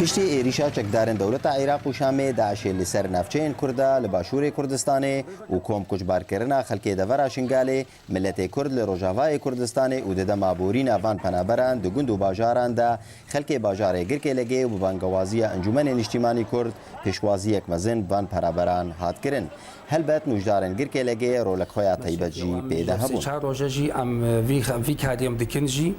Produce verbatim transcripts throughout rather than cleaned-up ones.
Piştî êrîşa çekdarên dewleta Iraq û Şamê DAIŞê li ser navçeyên Kurda li Başûrê Kurdistanê û kom koçbarkirina xelkê devera Şingalê, miletê Kurd li Rojavayê Kurdistanê û di dema borîna van penaberan di gund û bajaran de xelkê bajarê Girkêlegê û bi bangewaziya Encûmenê Niştîmanî Kurd pêşwaziyek mezin van penaberan hat kirin. Helbet nûjdarên Girkêlegê rolek xwe ya taybet jî pê de hebûn. Çar roje jî em vî, vî karî em dikin jî,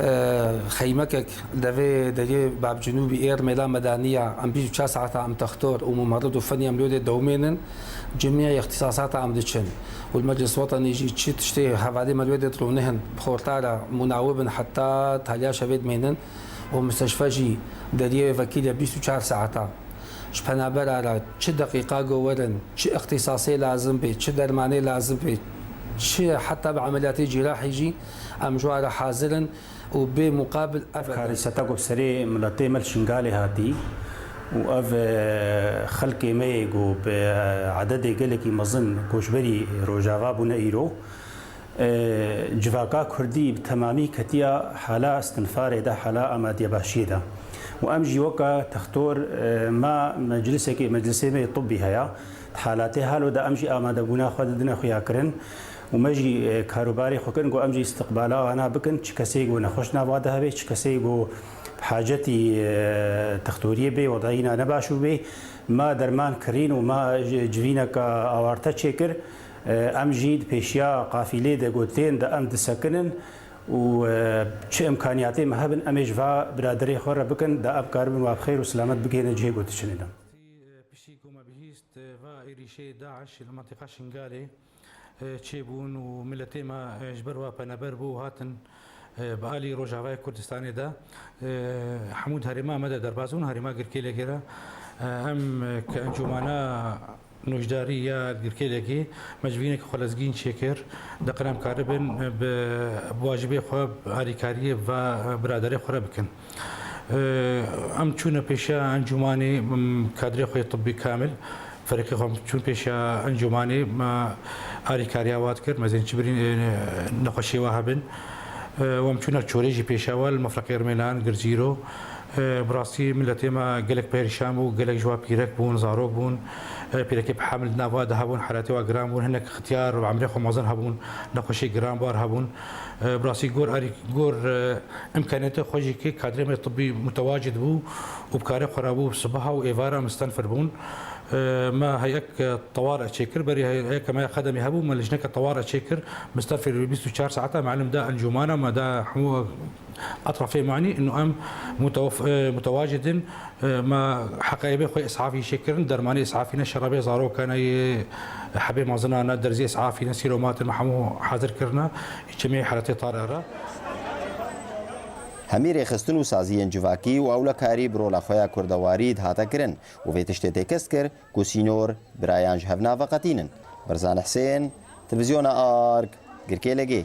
e, xeymekek devê derê Babcinûbî êr mêla medaniya, em bîst û çar saeta em textor û mumerid û fenî em li wê dê dewmênin, cimiya îxtîsasata em diçin. Û li Meclis Wetenî jî çi tiştê hevalê me li wê dê dirûnihin, bi xortara munawibin heta taliya şevê dimênin û misteşfe jî deriyê vekîlê bîst û çar saeta. Ji penabera re çi deqîqa go werin, çi îxtîsasê lazim bê, çi dermanê lazim bê, çi heta bi emeliyatê cîrahî jî em ji wan re hazir in û bê muqabil ev e. Karîseta ku bi serê miletê me li Şingalê hatî û ev, e, xelkê me yê ku bi, e, ededê gelekî mezin koçberî Rojava bûne îro, E, civaka Kurdî bi temamî ketiya hala istinfarê de, hala amadiyebahşiyê de. Û em jî weke textor, e, ma meclisekê, meclisê me yê tibbî heye. Di halatê halo de em jî amadebûna xwe didine xuyakirin. Û me jî, e, karûbarê xwe kirin ku em jî îstiqbala wana bikin. Çi kesê ku nexweş nava de hebe, çi kesê ku bi hacetî, e, textoriyê bê, wedayîna ne baş bû bê. Ma derman kirîn û ma ji-, civîneke awarte çêkir. Em jî di pêşiya qafîlê de ku tên de em disekinin û, e, çi imkaniyatê me hebin, em ê ji va biraderê xwe re bikin, da em karibin wa bi xêr û silamet bigihînin cihê ku diçinin de. Piştî ku me bihîst, e, va êrîşê DAIŞ li mentiqa Şingalê, e, çêbûn û miletê me, e, ji ber wa penaber bû û hatin, e, bi alî Rojavayê Kurdistanê de, e, hemû di herêma me de derbas bûn, herêma Girkêlekê re. E, em, e, ke encûmana Nûjdarî ya Girkêlekê me ji vî yekê xwe lezgîn çêkir, diqin em karibin bi wacibê xwe alîkariyê va biraderê xwe re bikin. Em çûne pêşiya encûmanê, em kadrê xwe yê tibbî kamil, ferîqê xwe em çûn pêşiya encûmanê, me alîkariya wa dikir, mezên çi birîn, e, nexweşiyê wa hebin. E, em çûne çorê jî pêşiya wa li Mefreqê Rmêlan, Girzîro. E, bi rastî miletê me gelek perîşan bû, gelek ji wa pîrek bûn, zarok bûn. E, pîrekê bi heml di nav wa de hebûn, helatê wa giran bûn, hinek xitiyar bi emrê xwe mezin hebûn, nexweşê giranbar hebûn. E, bi rastî gor arî-, gor, e, imkaniyetê xwe jî kê kadrê me tibbî mutewacid bû û bi karê xwe re bû, sibeha û êvara mistenfir bûn. E, me heyek, e, tewar çêkir, berî hey-, heyeke me ya xedemê hebû, me lijneke tewar çêkir, mistenfir bîst û çar saeta me elim da encûmana, me da hemû etrafê manî, inu em mutewef-, e, mutewacid in, e, me heqayê bê xwe îsafî çêkirin, dermanê îsafî ne, şerabê zarokan e, hebê mezina ne, derzê îsafî ne, sîromatin me hemû hazir kirine, çimê helatê Tarê re. Hemî rêxistin û saziyên civakî û ewlekarî bi rola xwe ya kurdewarî dihate kirin û vê tiştê têkest kir ku sînor birayan ji hev naveqetînin. Berzan Husên, Televîzyona Ark, Girkêlegê.